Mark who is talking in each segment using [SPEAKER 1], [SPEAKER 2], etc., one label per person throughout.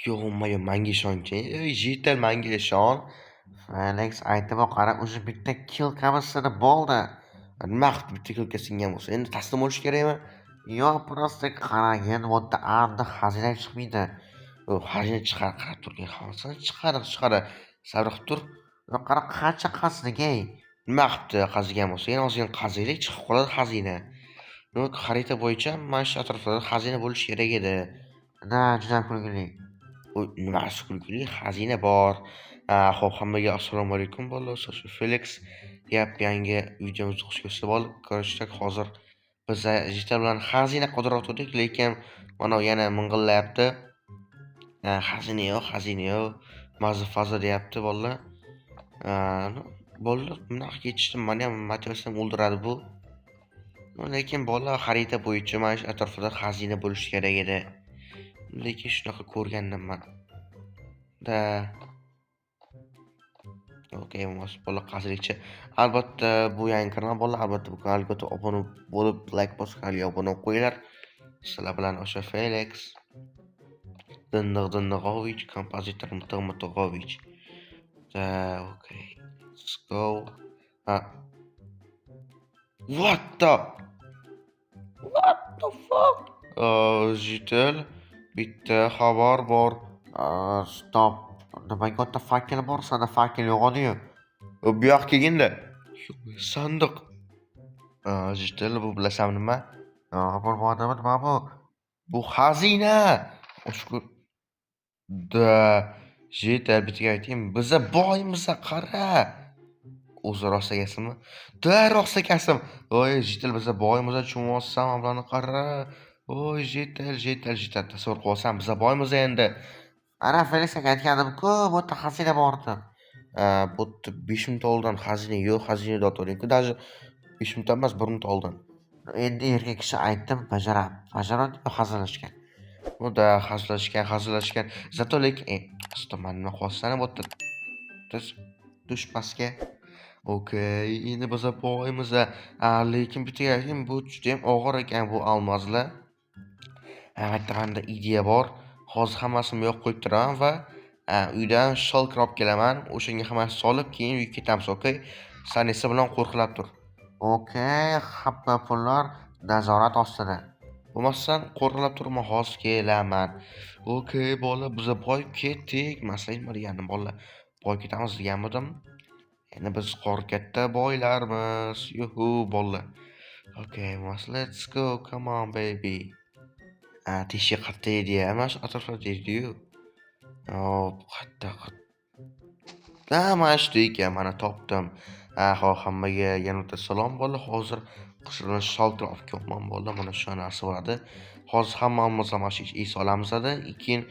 [SPEAKER 1] Yo'q, manga ishonchang. Ey, Jitel, manga ishon.
[SPEAKER 2] Felix aytib qara, уже bitta kilkamiz sinib bo'ldi.
[SPEAKER 1] Nima qilib bitta kilka singan bo'lsa, endi taslim bo'lish kerakmi?
[SPEAKER 2] Yo'q, просто qaragin, bu yerda aniq xazina chiqmaydi.
[SPEAKER 1] Xazina chiqar, qarab turgin, hozir chiqar, chiqar. Sabr qilib tur.
[SPEAKER 2] Qara, qancha qazdik, ey.
[SPEAKER 1] Nima qilibdi qazigan bo'lsa, yana ozgina qaziylik, chiqib qoladi xazina. Ну, xarita bo'yicha mana shu atroflarda xazina bo'lishi kerak edi.
[SPEAKER 2] Да, juda kulgili.
[SPEAKER 1] Nimasi kulgili? Xazina bor. Xo'p, hammaga assalomu alaykum, bolalar. Sasha Felix yap-yangi videomizga xush kelibsizlar, bolalar. Короче, hozir biz Jitel bilan xazina qidirayotgandik, lekin mana yana ming'illayapti. Xazina yo'q, xazina yo'q. Maza faza deyapti bolalar. Bolalar, bunaqa ketishdi, meni ham motivatsiyam o'ldiradi bu. Lekin bolalar, xarita bo'yicha mana shu atrofida xazina bo'lishi kerak edi. Lekin shunaqa ko'rgandim man. Да. Okey, bo'lmasa bola qazilikchi. Albatta, bu yangi kanal, bolalar, albatta bu kanalga o'tib obuna bo'lib, like bosib, kanalga obuna bo'lib qo'yinglar. Sizlar bilan o'sha Felix Dindiq Dindiqovich, kompozitor Mitiq Mitiqovich. Да, okey. Let's go. Ha. What the fuck? Jitel, bitta xabar bor.
[SPEAKER 2] Стоп. Nimaga yerda fakel bor? Senda fakel yo'q edi-yu.
[SPEAKER 1] Bu yoqqa kelgin-da. Sandiq. Jitel, bu bilasanmi nima?
[SPEAKER 2] Yo'q, bilmadim, nima bu?
[SPEAKER 1] Bu xazina. Shukur. Да, Jitel, bitta aytaymi? Biza boymiz, qara. O'zi rost akasimi? Да, rost akasim. Voy, Jitel, biza boymiz, tushunyapsan, bularni qara. Voy, Jitel, Jitel, Jitel, tasavvur qilyapsan, biza boymiz endi.
[SPEAKER 2] Ana, Felix aka, aytgandim-ku, bu yerda xazina bor deb.
[SPEAKER 1] Bu yerda 5 minut oldin xazina yo'q, xazina deyotganding-ku, даже 5 minut emas, 1 minut oldin.
[SPEAKER 2] Endi erkak kishi aytdim, bajaradi. Bajaradi, hazillashgan.
[SPEAKER 1] Ну да, hazillashgan, hazillashgan. Зато lekin, стоп, man nima qilyapsan bu yerda? Tush, tush pastga. Okey, endi biza boymiz. Lekin bitta gapim, bu judayam og'ir ekan bu almazlar. Bitta menda ideya bor. Hozir hammasini bu yoqqa qo'yib turaman va uydan shulker olib kelaman. O'shanga hammasini solib, keyin uyga ketamiz, okey? San esa bilan qo'rqilab tur.
[SPEAKER 2] Okey, hamma pullar nazorat ostida.
[SPEAKER 1] Bo'lmasam qo'rqilab tur, men hozir kelaman. Okey, bola, biza boyib ketdik. Masalan, nima deganim, bolalar? Boyib ketamiz deganmidim? Endi biz qor katta boylarmiz. Yuhu, bolalar. Okey, let's go, come on, baby. Teshik qayerda edi ya? Mana shu atroflarda edi-yu. Hop, qayerda? Ha, mana shu ekan, mana topdim. Hop, hammaga yana bitta salom, bolalar. Hozir qishloqdan shulker olib kelyapman, bolalar. Mana shu narsa bo'ladi. Hozir hammamiz mana shu es olamiz, keyin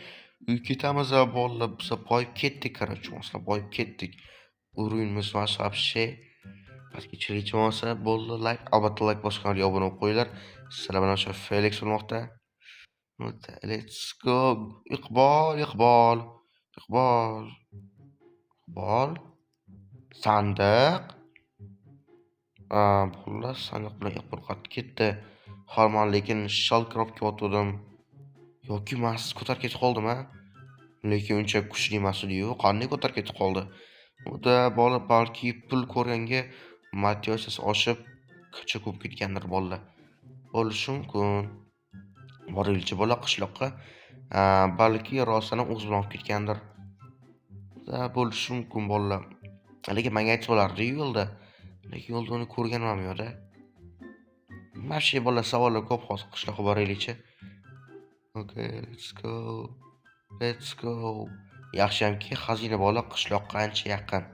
[SPEAKER 1] uyga ketamiz, bolalar. Biz boyib ketdik, короче, masalan, boyib ketdik. Уровень imiz вообще pastga tushiruvchi bo'lmasa, bo'ldi, like, albatta like bosib, kanalga obuna bo'lib qo'yinglar. Sizlar bilan o'sha Felix bo'lmoqda. Let's go. Iqbol, Iqbol, Iqbol. Iqbol. Sandiq. Xullas, sandiq bilan Iqbol qattiq ketdi. Hozir man lekin shulker olib kelyotgandim. Yoki man siz ko'tarib ketib qoldim, a? Lekin uncha kuchli emas edi-yu, qanday ko'tarib ketib qoldi? Unda bola balki pul ko'rganga motivatsiyasi oshib, kuchi ko'p ketgandir, bolalar. Bo'lishi mumkin. Boringchi, bola, qishloqqa. Balki rostdan ham o'zi bilan olib ketgandir. Bo'lishi mumkin, bolalar. Lekin menga aytsa bo'lardi-yu yo'lda. Lekin yo'lda uni ko'rganim ham yo'q-da. Mana shu, bolalar, savollar ko'p hozir, qishloqqa boraylikchi. Okay, let's go. Let's go. Yaxshiyamki, xazina, bola, qishloqqa ancha yaqin.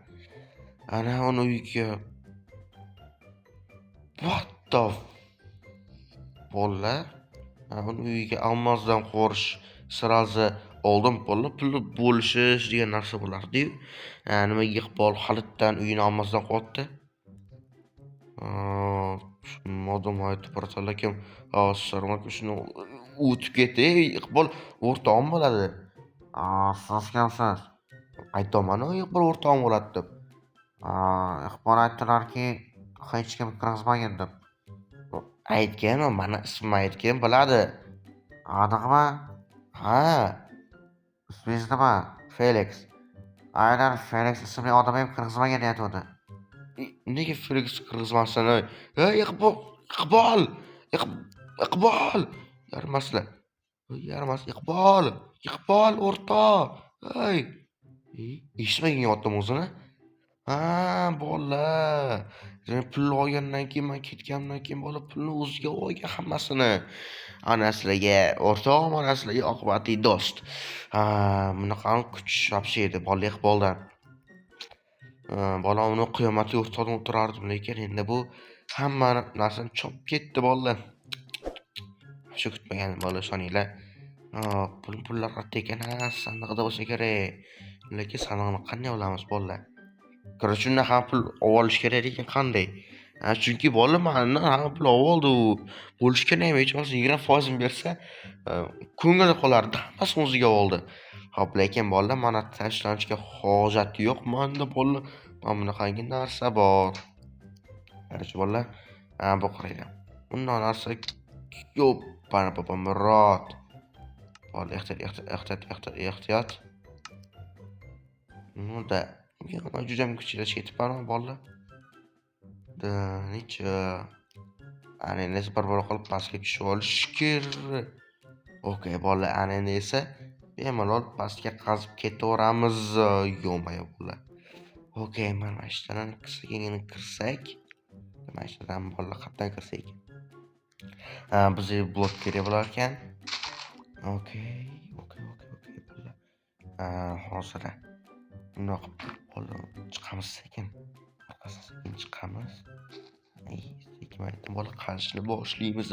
[SPEAKER 1] Ana uni uyiga. What the, bolalar, uni uyiga almazdan qurish сразу oldin, bolalar, pulni bo'lishish degan narsa bo'lardi-yu. Nimaga Iqbol halitdan uyini almazdan qilyapti? Tushunmadim, aytib lekin shuni o'tib ketdi. Ey, Iqbol o'rtog'im bo'ladi.
[SPEAKER 2] Siz kimsiz?
[SPEAKER 1] Aytyapman-u, Iqbol o'rtog'im bo'ladi deb.
[SPEAKER 2] Iqbol aytdilarki, hech kim kirgizmagin deb.
[SPEAKER 1] Aytgan, mani ismimni aytgan, biladi.
[SPEAKER 2] Aniqmi?
[SPEAKER 1] Ha.
[SPEAKER 2] Ismingiz nima? Felix. Aynan Felix ismli odam ham kirgizmagan deyatuvdi.
[SPEAKER 1] Nega Felix kirgizmasin, ey? Ey, Iqbol, Iqbol! Iqbol! Yarmaslar. Yarmas, Iqbol! Iqbol o'rtoq! Ey! Eshitmagan otim o'zini. Ha, bola. Pulni olgandan keyin, men ketganimdan keyin bola pulni o'ziga olgan hammasini. Ana sizlarga o'rtoq, mana sizlarga oqibatli do'st. Ha, bunaqa kuch вообще edi bola Iqboldan. Bola uni qiyomati o'rtoqdan o'tirardim, lekin endi bu hamma narsani chopib ketdi bola. Shu kutmagan bola, ishoninglar. Pullar qayerda ekan? Ha, sandiqda bo'lsa kerak. Lekin sandiqni qanday olamiz bolalar? Короче, undan ham pul olish kerak, lekin qanday? Ha, chunki bola mandan hamma pul oldi u. Bo'lishgani ham hech bo'lmasa 20% bersa, ko'ngli qolardi. Hammasini o'ziga oldi. Xo'p, lekin bolalar, mana tashlanishga hojat yo'q. Manda bolalar, mana bunaqangi narsa bor. Короче, bolalar, bu qaranglar. Bundan narsa yo'q, pana Murod. Bola, ehtiyot, ehtiyot, ehtiyot, ehtiyot, ehtiyot. Ну да. Man juda ham kuchli ketibman bolalar. Да, necha? Ana endi esa bir-bir qilib pastga tushib olish kerak. Okey, bolalar, ana endi esa bemalol pastga qazib ketaveramiz. Yo'ma-yo'q, bolalar. Okey, mana shu yerdan sekingina kirsak, mana shu yerdan bolalar qayerdan kirsak ekan? Ha, bizga blok kerak bo'lar ekan. Okey, bolalar. Ha, hozir bundoq qilib bolalar chiqamiz sekin. Orqasidan sekin chiqamiz. Ay, sekin aytdim, bola, qazishni boshlaymiz.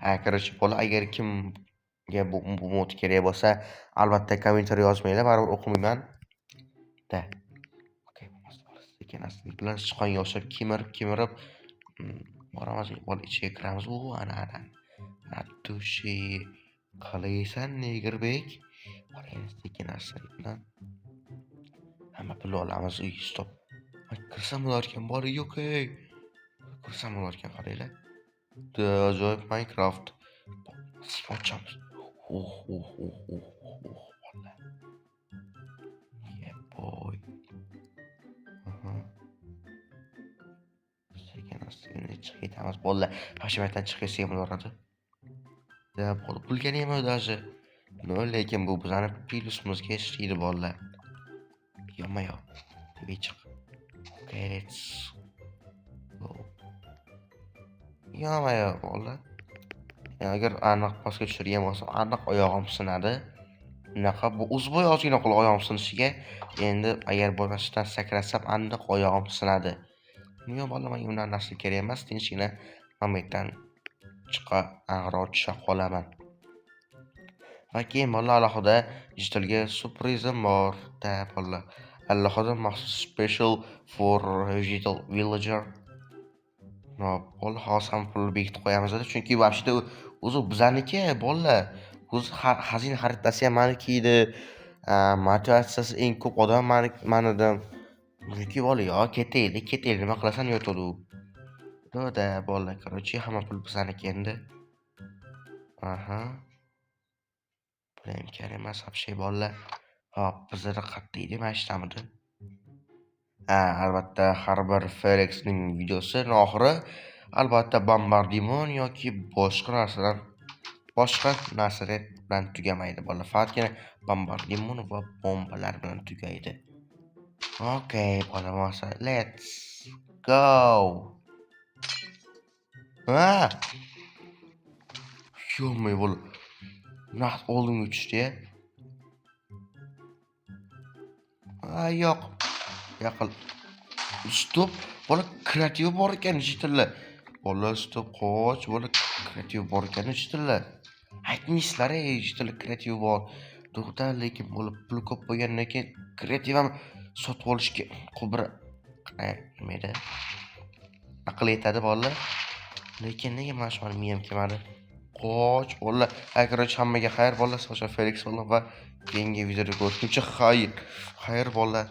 [SPEAKER 1] Ha, короче, bola, agar kimga bu mod kerak bo'lsa, albatta kommentariy yozmanglar, baribir o'qimayman. Да. Okey, sekin astalik bilan sichqonga o'xshab kemirib-kemirib boramiz, bola, ichiga kiramiz. U ana ana. От души qalaysan, Negerbek. Bola, endi sekin astalik bilan hamma pulni olamiz. Uy, стоп. Kirsam bo'larkan, bola, yo'q ey. Kirsam bo'larkan, qaranglar. Ajoyib Minecraft. Ochamiz. Oh, oh, oh, oh, oh, bola. Yeah, boy. Aha. Sekin astagina chiqib ketamiz, bolalar. Mana shu yerdan chiqib ketsak ham bo'laveradi. Да, bola, pulga ham даже. Но, lekin bu bizani plyusimizga ishlaydi, bolalar. Yonma-yon. Tepaga chiq. Okay, let's go. Yonma-yon, bolalar. Agar aniq pastga tushirgan bo'lsam, aniq oyog'im sinadi. Unaqa bu o'zi ozgina qoldi oyog'im sinishiga. Endi agar bo'lmasdan sakrasam, aniq oyog'im sinadi. Yo'q, bola, menga unaqa narsa kerak emas. Tinchgina mana bu yerdan chiqa, aniqroq tusha qolaman. Va keyin bolalar, alohida digitalga syurprizim bor. Да, bolalar. Alohida maxsus special for digital villager. Hop, bola, hozir ham pulni bekitib qo'yamiz, chunki вообще o'zi bizaniki, bolalar. O'zi xazina xaritasi ham maniki edi. Motivatsiyasi eng ko'p odam manidim. Chunki bola, yo ketaylik, ketaylik, nima qilasan yotadi u. Да, bolalar, короче, hamma pul bizaniki endi. Aha. Bular ham kerak emas вообще, bolalar. Hop, bizada qayerda edi, mana shu yerdamidi? Ha, albatta har bir Felixning videosini oxiri albatta bombardimon yoki boshqa narsadan, boshqa narsalar bilan tugamaydi, bolalar. Faqatgina bombardimon va bombalar bilan tugaydi. Okey, bola, bo'lmasa let's go. Ha! Yo'q, bola. Naqd oldimga tushdi-ya. Ha, yo'q. Yaqin. Стоп, bola, kreativ bor ekan, jitillar. Bola, стоп, qoch, bola, kreativ bor ekan, jitillar. Aytmaysizlar, ey, jitillar kreativ bor. To'xta, lekin bola, pul ko'p bo'lgandan keyin kreativ ham sotib olishga bir nima edi? Aql yetadi, bolalar. Lekin nega mana shu mani miyam kelmadi? Qoch, bolalar. Ha, короче, hammaga xayr, bolalar. Sasha Felix bolalar va keyingi videoda ko'rishguncha xayr. Xayr, bolalar.